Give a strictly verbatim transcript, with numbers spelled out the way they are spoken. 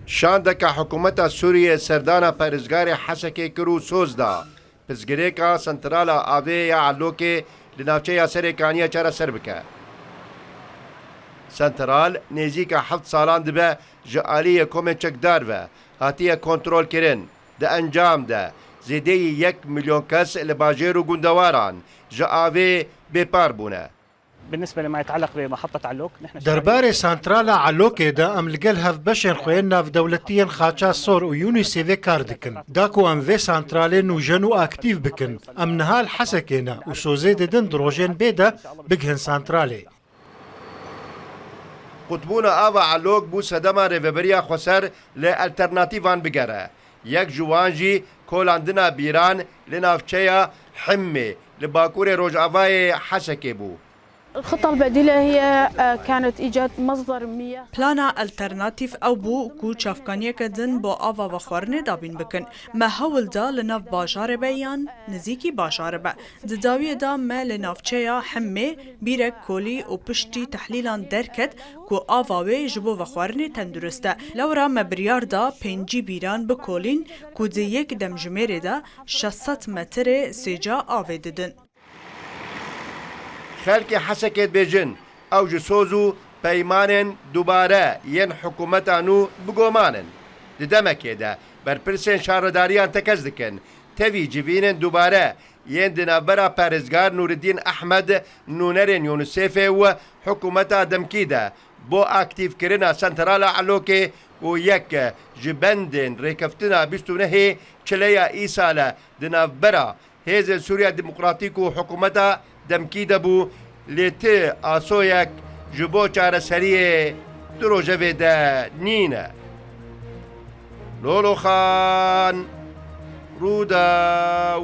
Şandeka hikûmeta Sûriyê serdana parêzgarê Hesekê kir û soz da pirsgirêka santrala avê ya Elokê li navçeya Serê Kaniyê çareser bike. Santral nêzîka heft salan dibe ji alî yekomên çekdar ve hatiye kontrolkirin. Di encam de zêdeyî yek milyon kes li bajêr û gundewaran ji avê bêpar bûne. بالنسبة لما يتعلق بمحطة علوك، نحن Derbarê santrala Elokê de em li gel hevbeşên xwe yên navdewletî yên Xaça Sor û UNICEFê kar dikin. Da ku em vê santralê nûjen û aktîf bikin. Em niha li Hesekê ne û sozê didin di rojên bê de bigihin santralê. Qutbûna ava Elok bû sedema rêveberiya xweser li alternatîvan bigere. Yek ji wan jî kolandina bîran li navçeya Himmê li bakurê rojavayê Hesekê bû. الخطة البديلة هي، آه، كانت إيجاد مصدر مياه. Plana alternatîf ew bû ku çavkaniyeke din bo ava vexwarinê dabîn bikin. Me hewl da li nav bajarê be yan nizîkî bajarê be. Di dawiyê de me li navçeya Himmê bîrek kolî û piştî tehlîlan derket ku ava wê ji bo vexwarinê tendurist e. Lewra me biryar da pêncî bîran bikolîn ku di yek demjimêrê de şeş sed metrê sêca avê didin. Xelkê Hesekê dibêjin, ew ji soz û peymanên dubare yên hikûmeta nû bigoman in. Di demekê de berpirsên şaredariyan tekez dikin, tevî civînên dubare yên di navbera parêzgar Nûriddîn Ehmed, nûnerên UNICEFê û hikûmeta demkî de bo aktîfkirina santrala Elokê û yek ji bendên rêkeftina bîst û nehê çileya îsal e di navbera Hêzên Sûriya Demokratîk û hikûmeta demkî de bû, lê ti asoyek ji bo çareseriyê di rojevê de nîne. Lolo Xan, Rûdaw.